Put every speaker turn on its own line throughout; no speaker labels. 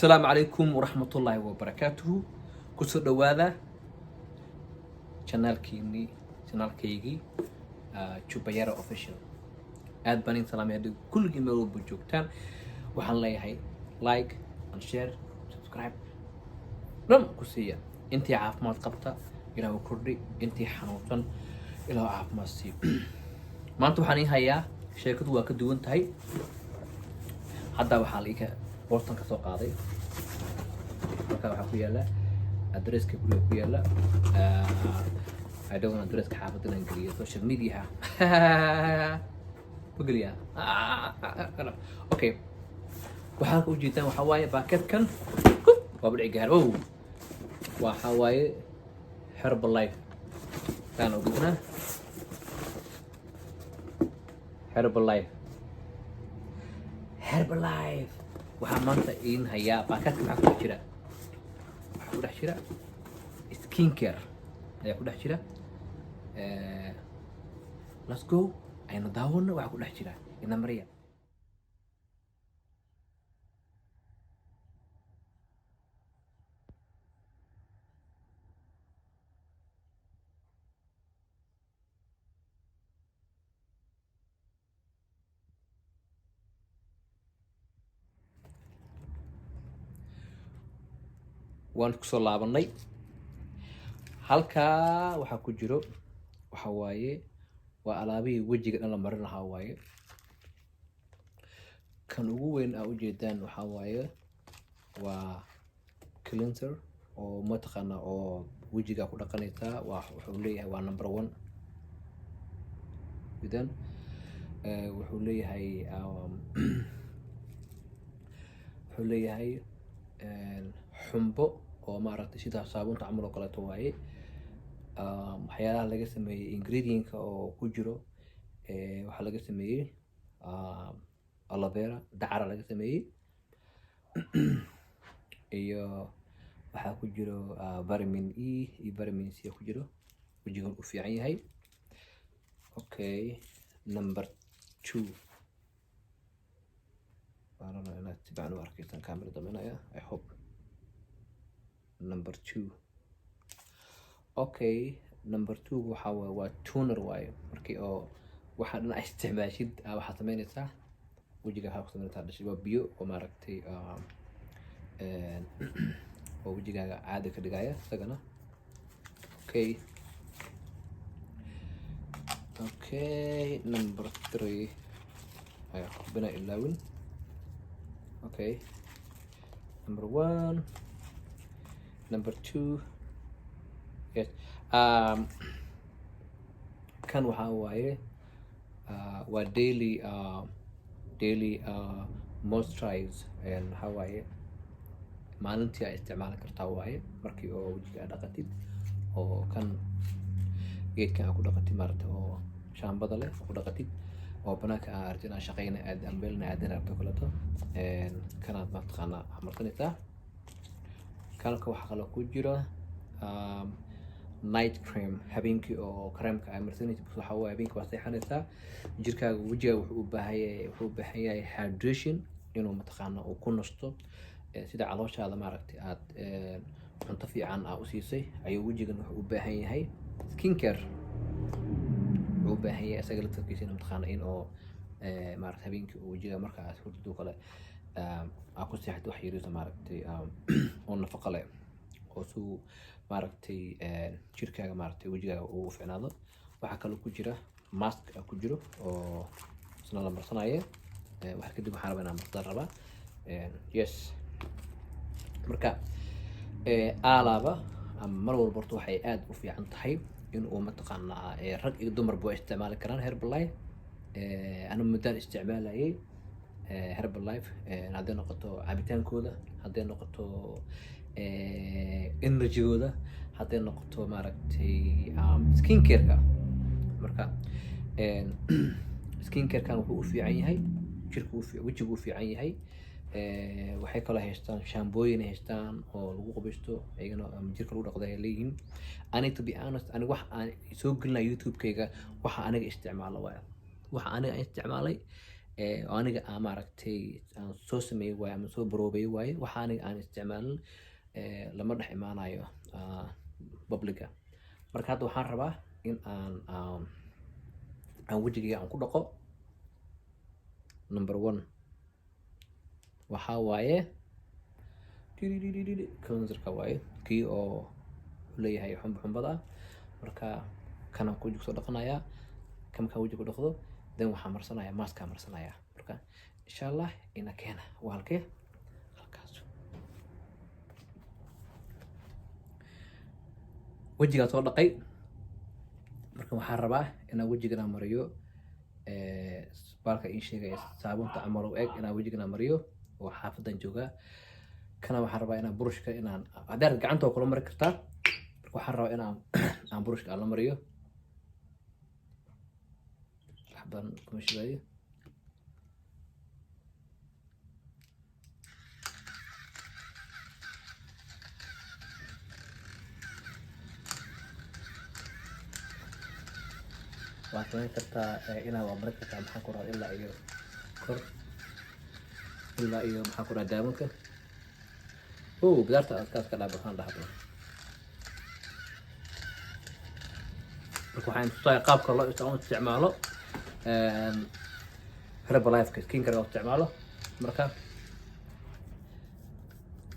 Assalaamu calaykum waraxmatullaahi wabarakaatuhu. Kusoo dhowaada channelkiinii, channelkaygii Jubayara Official. Aad baan in salaamay hadii kulligii meel walba joogtaan. Waxaan leeyahay like and share, subscribe dhan ku siiya. Intii caafimaad qabta Ilaah u kordhi, intii xanuunsan Ilaah caafimaad siiyo. Maanta waxaan ii hayaa, sheekadu waa ka duwan tahay. Hadda waxaa laika boostan ka soo qaaday. Halkaa waxaa ku yaala adresska guriga ku yaala. I don't want adresska xaafadda inaan geliyo social media. Ma geliyaa? Okay, waxaa halka ujeedaan waxaa waaye baaketkan waa budhici gaar. Oh, waxaa waaye Herbalife kaan ogudnaa. Herbalife, Herbalife waxaa maanta iin hayaa baakatka. Maxaa ku dhex jira? Waxaa ku dhex jira skin care ayaa ku dhex jira. Let's go, aynu daawano waxaa ku dhex jira. Ina mariya. Waan kusoo laabanay. Halkaa waxaa ku jiro waxa waaye waa alaabihii wejiga dhan la marin lahaa waaye. Kan ugu weyn aa ujeedaan waxaa waaye waa cleanser oo mataqaana oo wejiga ku dhaqanaysaa. Waa wuxuu leeyahay waa number one. Idan wuxuu leeyahay xumbo oo maaragtay sida saabuunta camal oo kaleeto waaye. Waxyaalaha laga sameeyey, ingredientka oo ku jiro, waxaa laga sameeyey aloe vera, dacara laga sameeyey, iyo waxaa ku jiro vitamin E iyo vitamin C ku jiro. Wejigan u fiican yahay. Okay, number two. I don't know inaad si fiican u arkaysaan, camera daminaya. I hope. Number two. Okay, number two waxaa waaye waa toner waaye. Markii oo waxaa dhan ay isticmaashid, waxaad sameynaysaa wejiga, waxaa ku sameynaysaa dhashay waa biyo oo maaragtay oo wejigaaga caadi ka dhigaya isagana. Okay, number three ayaa hubina ilaawin. Okay, number one, number two. Yes, kan waxaa waaye waa daily moisturize. Waxaa waaye maalintii aa isticmaali kartaa waaye. Markii oo wejiga aad dhaqatid oo kan geedkan aa ku dhaqatid, maaragtay, oo shaambada leh ku dhaqatid, oo banaanka aa aragtid inaad shaqeyna aad ambeelna aadin rabto kaleeto, kanaad mataqaanaa marsanaysaa. Kanka waxaa kaloo ku jira night cream. Habeenkii oo creamka aa marsanaysid waxaa waaye habeenkii waa seexanaysaa, jirkaaga, wejigaaga wuxuu u baahan yahay hydration, inuu mataqaana uu ku nasto. Sida calooshaada maaragtay aad cunto fiican aa u siisay ayuu wejigan wuxuu u baahan yahay skin care. Wuxuu u baahan yahay isaga laftarkiisa in mataqaana in oo maaragtay habeenkii uu wejiga marka aad hurdo kale aa ku seexato wax yariisa maaragtay oo nafaqo leh oo suu maaragtay jirkaaga, maaragtay, wejigaaga uu u fiicnaado. Waxaa kaloo ku jira mask aa ku jiro oo isna la marsanayo. Wax kadib waxaan rabaa inaan marsada rabaa. Yes, marka alaaba ama mar walba horta waxay aad u fiican tahay in uu mataqaanaa rag iyo dumarba waa isticmaali karaan Herbalife. Anu muddaan isticmaalayay Herbalife, hadday noqoto cabitaankooda, hadday noqoto energygooda, hadday noqoto maaragtay skin care-ka. Marka skin care-kan wuxuu u fiican yahay jirka, wejigu u fiican yahay. Waxay kaloo haystaan shaambooyin ay haystaan oo lagu qubaysto iyagana ama jirka lagu dhaqdo ay leeyihiin. Ani, to be honest, ani wax aan soo gelinaya YouTube-kayga waxa aniga isticmaalo waaya, waxa aniga aan isticmaalay. Oo aniga aan maaragtay aan soo sameeyey waaye ama soo baroobay waaye. Waxa aniga aan isticmaalin lama dhex imaanayo publica. Marka hadda waxaan rabaa in aan wejigayga aan ku dhaqo. Number one waxaa waaye cleanserka waaye, kii oo leeyahay xumba xumbada ah. Marka kanaan ku soo dhaqanayaa. Kan markaan wejiga ku dhaqdo, then waxaan marsanayaa maskaa marsanayaa. Marka insha Allah ina keena waa halkee? Halkaas wejigaa soo dhaqay. Marka waxaan rabaa inaan wejigana mariyo baalka ii sheegaya saabunta camal u eg, inaan wejigana mariyo oo xaafadan joogaa. Kana waxaan rabaa inaan burushka inaan haddaad gacanta waa kula mari kartaa. Marka waxaan rabaa inaan aan burushka aan la mariyo. Wax badan kuma shubaayo. Waad samayn kartaa inaad waa marin kartaa, maxaan ku rahaa, ilaa iyo kor, ilaa iyo maxaan ku rahaa daamanka. Oh, bidaarta aad ka dhaabasaan dhahdo. Marka waxaan tusaaya qaabka loo isticmaalo Herbalife skincare loo isticmaalo. Marka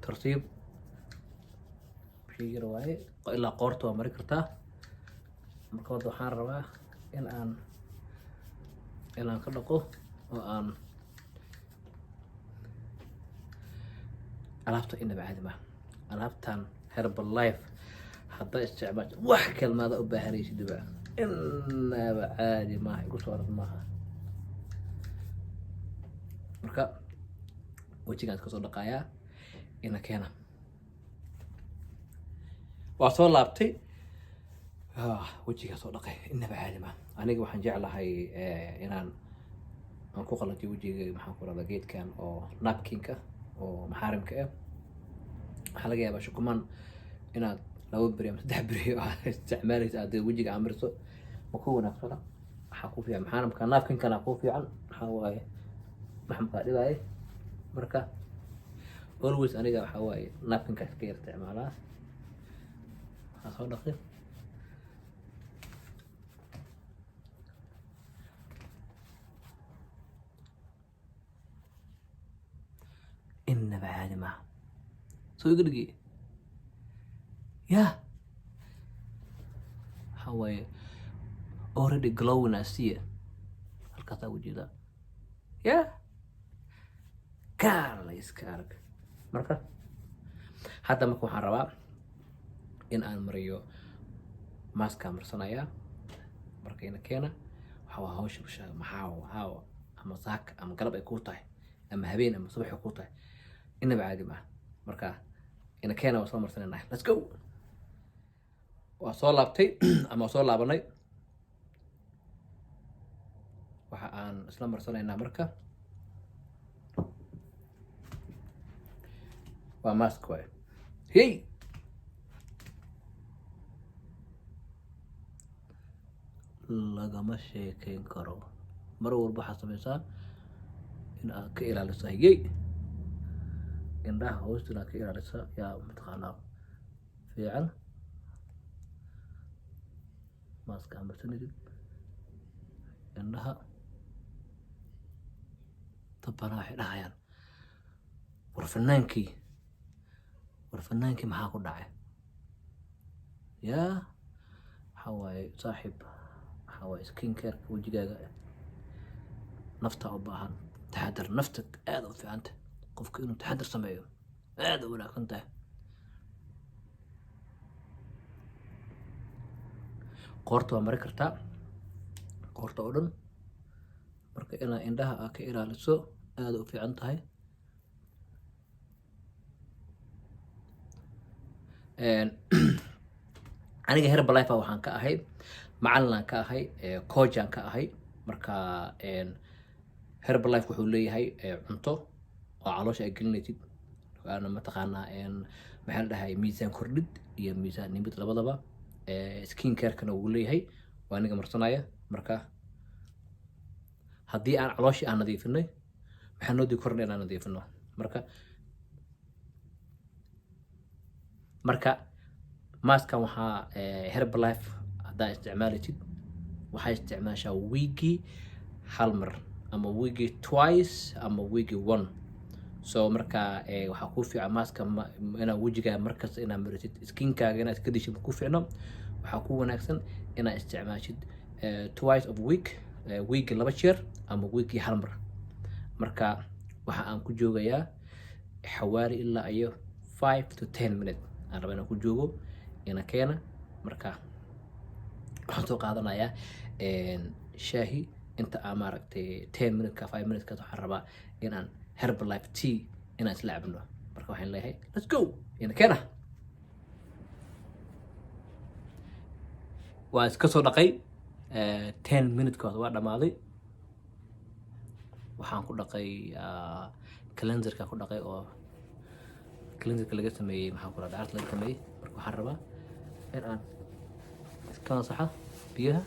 tartiib shay yar waaye, ilaa qoorta waa mari kartaa. Marka hadda waxaan rabaa in aan ka dhaqo oo aan alaabta. Inaba caadi maaha alaabtan Herbalife. Haddaa isticmaasho, wax kalmaada u baahanaysid ba inaba caadi maaha, igu soo orad maaha. Marka wejigaan iska soo dhaqaayaa, ina keena. Waa soo laabtay. Wejigaa soo dhaqay, inaba caadi maaha. Aniga waxaan jeclahay inaan aan ku qalajiyo wejiga, maxaan ku rahdaa, geedkan oo napkinka oo maxaarimka ah. Waxaa laga yaabaa shukumaan inaad 2 beri ama 3 beri aad isticmaalaysa aad wejiga amriso, ma ku wanaagsana. Waxaa ku fiican maxaarimka, napkinkana ku fiican. Waxaa waaye maxamkaa dhibaaye. Marka always aniga waxaa waaye napkinka iska yar isticmaalaa. Waxaa soo dhaqay. Inaba caadi maaha. Soo iga dhigi ya. Waxaa waaye already glowing asiya halkaasaa ujeedaa ya, kaala iska arag. Marka hadda marka waxaan rabaa in aan mariyo maskaa marsanayaa. Marka ina keena. Waxaa waa hawsha bulshada maxaa waxaa ama saaka ama galab ay kuu tahay ama habeen ama subax ay kuu tahay, inaba caadi maaha. Marka ina keena, waa soo marsanayna. Let's go. Waa soo laabtay ama waa soo laabanay. Waxa aan isla marsanaynaa marka waa mask waay. Hey, lagama sheekeyn karo. Mar walba waxaad sameysaa in aad ka ilaaliso hey indhaha hoosta, inaad ka ilaalisa yaa mataqaanaa fiican. Maska aan marsanaysid indhaha dad badan waxay dhahayaan, "War fanaankii, war fanaankii maxaa ku dhacay?" Yaa waxaa waaye saaxiib, waxaa waaye skin careka wejigaaga nafta u baahan taxadar. Nafta aad u fiicanta qofka inuu taxadar sameeyo, aad u wanaagsan tahay. Qoorta waa mari kartaa, qoorta oo dhan. Marka inaa indhaha aa ka ilaaliso aad u fiican tahay. Aniga Herbalife waxaan ka ahay macalinaan ka ahay, coach aan ka ahay. Marka Herbalife wuxuu leeyahay cunto oo caloosha ay gelinaysid, waana mataqaanaa maxaa la dhahay, miisaan kordhid iyo miisaan nimid labadaba. Skin carekana wuu leeyahay, waa aniga marsanaya. Marka Haddii aan calooshii aan nadiifinay, maxaa noo dii korna inaan nadiifino? Marka mask-kan waxaa Herbalife haddaa isticmaalaysid, waxaa isticmaashaa week-gii hal mar ama week-gii twice ama week-gii one. So marka waxaa kuu fiican mask-ka inaad wejigaaga markasta inaad marisid, skin-kaaga inaad iska dishid ku fiicno. Waxaa ku wanaagsan inaad isticmaashid twice of week, week-gii laba jeer ama week-gii hal mar. Marka waxa aan ku joogayaa xawaari ilaa iyo 5 to 10 minute aan raba inaan ku joogo ina keena. Marka waxaan soo qaadanayaa shaahi inta aan maaragtay 10 minute-ka, 5 minute-kaas waxaan rabaa inaan Herbalife tea inaan isla cabno. Marka waxaan leeyahay, let's go, ina keena. Waan iska soo dhaqay, 10 minute-kood waa dhamaaday. Waxaan ku dhaqay cleanser-ka ku dhaqay oo cleanser-ka laga sameeyey, maxaa ku dhahda, laga sameeyey. Marka waxaan rabaa in aan iska masaxo biyaha.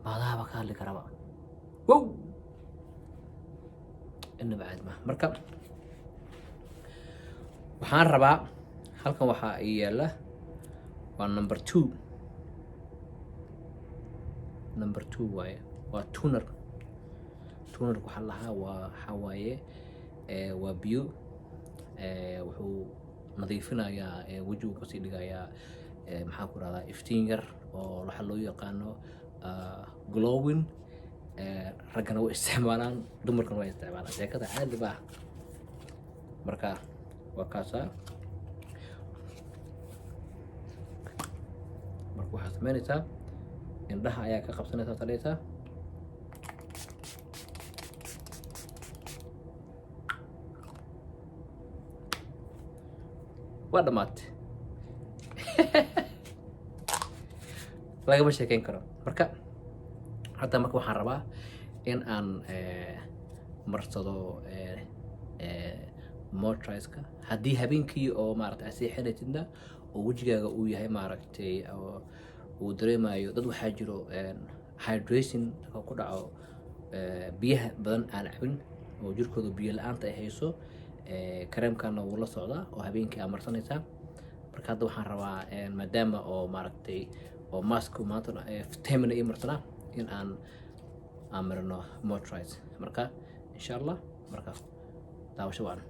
Maadaaba ka hadli karaba, wow, inaba caadi maha. Marka waxaan rabaa, halkan waxaa ii yaala waa number two, number two waaye, waa toner. Toner-ka waxaa lahaa waa waxaa waaye waa biyo, wuxuu nadiifinayaa, wejigu kasii dhigayaa, maxaa ku rahdaa, iftiin yar oo waxaa loo yaqaano glowing. Raggana way isticmaalaan, dumarkana way isticmaalaan, sheekada caadi baa. Marka waa kaasaa. Marka waxaad sameynaysaa, indhaha ayaa ka qabsanaysaa, tadhaysaa. Waa dhamaatay, lagama sheekeyn karo. Marka hadda marka waxaan rabaa in aan marsado moisturizer-ka. Haddii habeenkii oo maaragtay aad seexanaysidna oo wejigaaga uu yahay maaragtay oo uu dareemayo, dad waxaa jiro hydration oo ku dhaco, biyaha badan aan cabin oo jirkooda biyo la-aanta ay hayso, kareemkana wuu la socdaa oo habeenkii aa marsanaysaa. Marka hadda waxaan rabaa, maadaama oo maaragtay oo mask-u maanta 10 minute ii marsanaa, in aan marino moisturize. Marka insha Allah, marka daawasho wacan.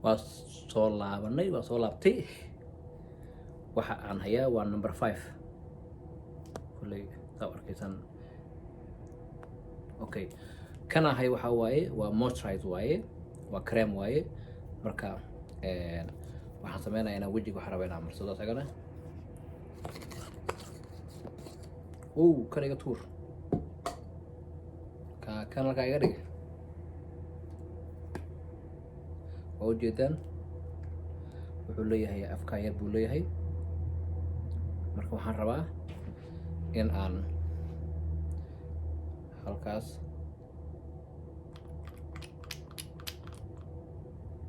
Waa soo laabanay, waa soo laabtay. Waxa aan hayaa waa number five, kolley saa u arkaysaan. Okay, kan ahay waxaa waaye waa moisturize waaye, waa cream waaye. Marka waxaan sameynayaa inaan wejiga waxaan rabaa inaan marsado isagana. Ow, kan iga tuur, ka kan halkaa iga dhig. Waa ujeedaan, wuxuu leeyahay afkaa yar buu leeyahay. Marka waxaan rabaa in aan halkaas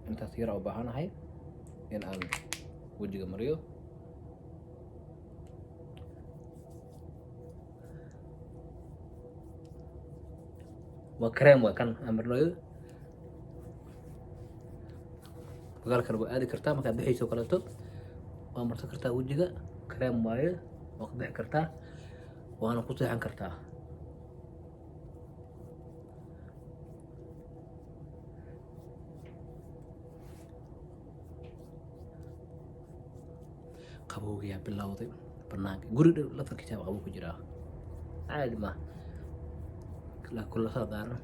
intaas yar u baahanahay in aan wejiga mariyo. Waa cream, waa kan aan marinayo. Magaalkana waa aadi kartaa markaad bixayso oo kaleeto, waa marsan kartaa wejiga. Cream waaye, waa ka bixi kartaa waana ku seexan kartaa. Qabowgayaa bilowday banaanka, guri dhow lafarkiisa qabow ku jiraa, caadi ma kulasada daaran.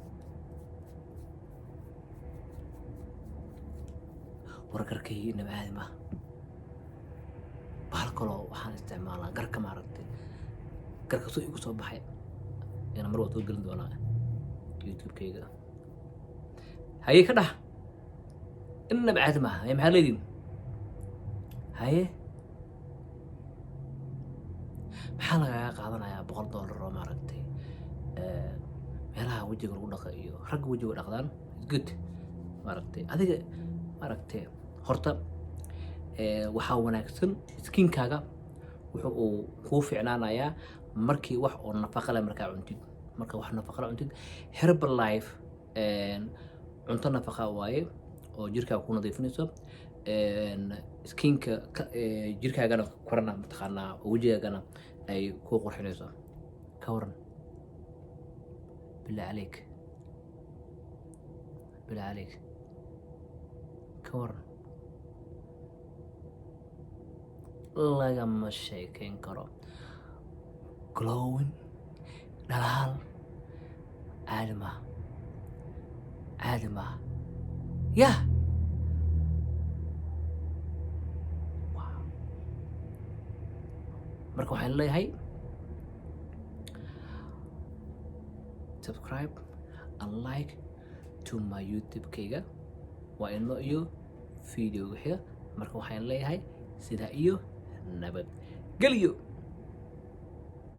Wargarkayga inaba caadi ma. Bahal kaloo waxaan isticmaalaa garka, maaragtay, garka soo igu soo baxay yana mar waa soo gelin doonaa YouTube-kayga. Haye, ka dhax, inaba caadi maaha. Haye, maxaa leediin? Haye, maxaa lagaga qaadanayaa $100 oo maaragtay Meelaha wejiga lagu dhaqa iyo ragga wejiga dhaqdaan. It's good, maaragtay. Adiga, maaragtay, horta waxaa wanaagsan skinkaaga wuxuu uu kuu fiicnaanayaa markii wax oo nafaqa leh markaa cuntid. Marka wax nafaqa leh cuntid, Herbalife cunto nafaqa waaye oo jirkaaga ku nadiifinayso, skinka jirkaagana korana, mataqaanaa, oo wejigaagana ay kuu qurxinayso. Ka waran? Billah caleyk, billah caleyk, ka waran? Lagama sheekeyn karo. Glowing, dhalaal caadi maaha, caadi maaha. Yah. Wow. Marka waxaan leeyahay subscribe and like to my YouTube-kayga. Waa inoo iyo videoga xiga. Marka waxaan leeyahay sidaa iyo nabad geliyo.